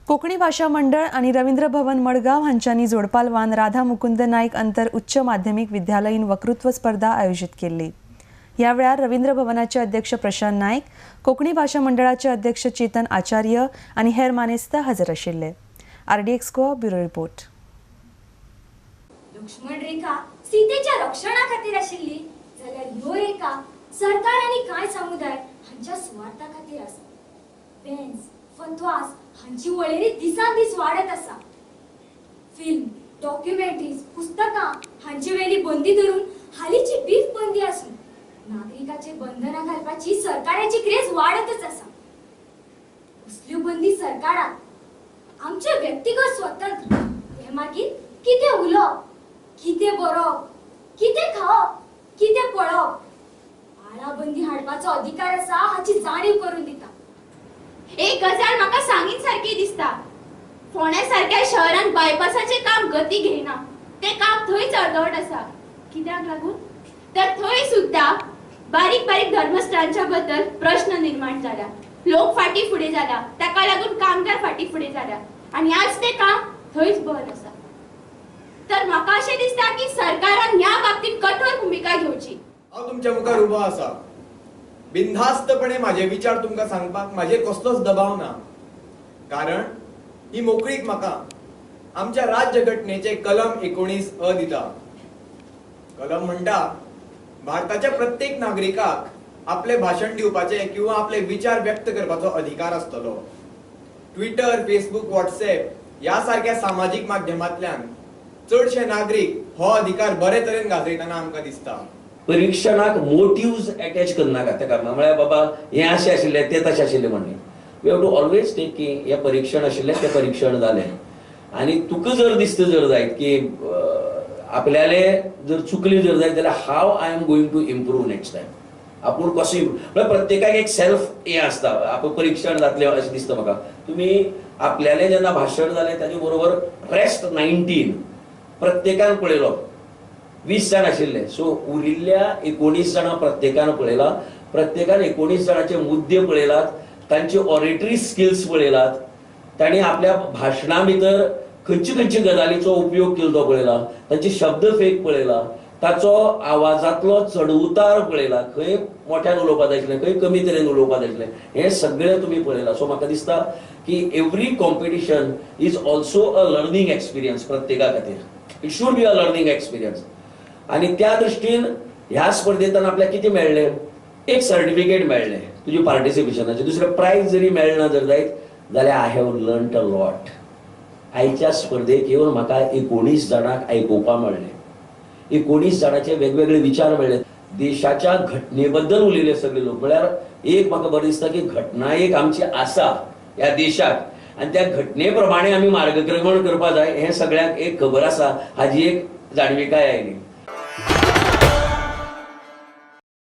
कोंकणी भाशा मंडळ आनी रवींद्र भवन मडगांव हांच्यांनी जोडपालवान राधा मुकुंद नायक अंतर उच्च माध्यमीक विद्यालयीन वक्तृत्व स्पर्धा आयोजीत केल्ली. ह्या वेळार रवींद्र भवनाचे अध्यक्ष प्रशांत नायक, कोंकणी भाशा मंडळाचे अध्यक्ष चेतन आचार्य आनी हेर मानेस्त हजर आशिल्ले. RDX Goa, bureau report. Lakshman Rekha सीतेच्या रक्षणा खातीर आशिल्ली जाल्यार ह्यो रेखा सरकार आनी कांय समुदाय हांच्या सुवार्था खातीर आसा. बॅन्स, फतवास हांची वळेरी दिसान दीस वाडत आसा. फिल्म, डॉक्युमेंटरीज, पुस्तकां हांचे वेली बंदी धरून हालींची बीफ बंदी आसून नागरिकाचे बंधनां घालपाची सरकाराची क्रेज वाडतच आसा. असल्यो बंदी सरकाराक आमचे व्यक्तिगत स्वतंत्र हे मागीर कितें उलोवप, कितें बरोवप, कितें खावप, कितें पळोवप, आळाबंदी हाडपाचो अधिकार आसा हाची जाणीव करून दिता. एक गजाल म्हाका सांगीन सारकी दिसता. फोंड्या सारक्या शहरान बायपासाचें काम गती घेयना, तें काम थंयच अर्दवट आसा. कित्याक लागून तर थंय सुद्दां बारीक बारीक धर्मस्थळांच्या बद्दल प्रश्न निर्माण जाला. लोक फाटी फुडें जाला, ताका लागून कामगार फाटी फुडें जाला आनी आज तें काम थंयच बंद आसा. तर म्हाका अशें दिसता की सरकारान ह्या बाबतींत कठोर भुमिका घेवची. हांव तुमच्या मुखार उबो आसा बिनधास्तपणे माझे विचार तुमकां सांगपाक म्हाजेर कसलोच दबाव ना, कारण ही मोकळीक म्हाका आमच्या राज्य घटनेचे कलम 19 अ दिता. कलम म्हणटा भारताच्या प्रत्येक नागरिकाक आपले भाशण दिवपाचे किंवा आपले विचार व्यक्त करपाचो अधिकार आसतलो. ट्विटर, फेसबूक, व्हॉट्सएप ह्या सारक्या सामाजीक माध्यमांतल्यान चडशे नागरीक हो अधिकार बरे तरेन गाजयतना आमकां दिसता. परिक्षणाक मोटिव्ज अटॅच करनाका तेका, म्हळ्यार बाबा हें अशें आशिल्लें तें तशें आशिल्लें म्हणून. We have to always take की हें परिक्षण आशिल्लें तें परिक्षण जालें आनी तुका जर दिसता जर जायत की आपल्याले जर चुकली जर जायत जाल्यार how I am going to improve next time, आपूण कसो म्हळ्यार प्रत्येकाक एक सेल्फ हें आसता, आपूण परिक्षण जातलें अशें दिसता म्हाका. तुमी आपल्यालें जेन्ना भाशण जालें ताजे बरोबर रेस्ट 19 प्रत्येकान पळयलो, 20 जाण आशिल्ले, सो उरिल्ल्या 19 जाणां प्रत्येकान पळयला, प्रत्येकान 19 जाणांचे मुद्दे पळयलात, तांचे ऑरेटरी स्किल्स पळयलात, तांणी आपल्या भाशणा भितर खंयचे खंयचे गजालीचो उपयोग केलो तो पळयला, तांचे शब्द फेक पळयला, ताचो आवाजांतलो चडउतार पळयला, खंय मोठ्यान उलोवपाक जाय आशिल्लें, खंय कमी तरेन उलोवपाक जाय आशिल्लें, हें सगळें तुमी पळयलां. सो म्हाका दिसता की every competition is also a learning experience प्रत्येका खातीर. It should be a learning experience. आनी त्या दृश्टीन ह्या स्पर्धेंतल्यान आपल्याक कितें मेळ्ळें, एक सर्टिफिकेट मेळ्ळें तुजे पार्टिसिपेशनाचें, दुसरें प्रायज जरी मेळना जर जायत जाल्यार I have learn a lot. आयच्या स्पर्धेक येवन म्हाका 19 जाणांक आयकुपाक मेळ्ळें, 19 जाणांचे वेगवेगळे विचार मेळ्ळे, देशाच्या घटने बद्दल उलयले सगळे लोक. म्हळ्यार एक म्हाका बरें दिसता की घटना एक आमची आसा ह्या देशाक आनी त्या घटने प्रमाणे आमी मार्गक्रमण करपाक जाय हें सगळ्यांक एक खबर आसा, हाजी एक जाणविकाय आयली.